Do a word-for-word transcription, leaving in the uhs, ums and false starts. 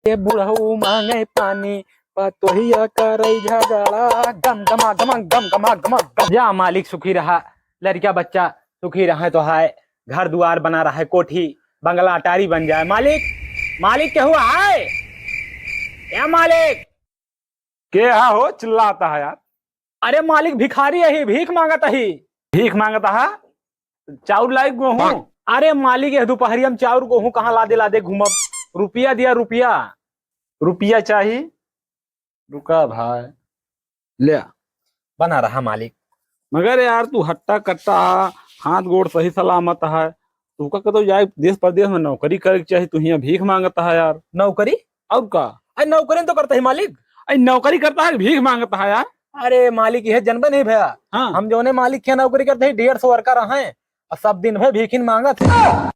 ये बुढ़ऊ मांगे पानी, पतोहिया करई झगड़ा, गम गमा गमा गम गमा गमा गम। जा मालिक सुखी रहा, लड़का बच्चा सुखी रहे तो हाय, घर दुआर बना रहे, कोठी बंगला अटारी बन जाए। मालिक, मालिक केहू है? ए मालिक! के हा हो चिल्लाता है यार? अरे मालिक, भिखारी अही, भीख मांगत अही। भीख मांगत हा? चाउर लाई, गोहूं? अरे मालिक, यह दुपहरिया में चाउर गोहूं कहाँ लादे लादे घूमब? रुपया दिया, रुपया। रुपया चाही? रुका भाई, ले आ। बना रहा मालिक। मगर यार तू हट्टा कट्टा हा, हाथ गोड़ सही सलामत है, तू का कतो जाए देश परदेश में नौकरी करे के चाही, तू हियां भीख मांगत है यार। नौकरी? और का? अरे नौकरी तो करता ही मालिक। अरे नौकरी करता है, भीख मांगता है यार। अरे मालिक, यह जनबे नहीं भया। हाँ। हम जौने मालिक के नौकरी करते ही डेढ़ सौ वर्कर हैं, और सब दिन भर भीखिन मांगत है।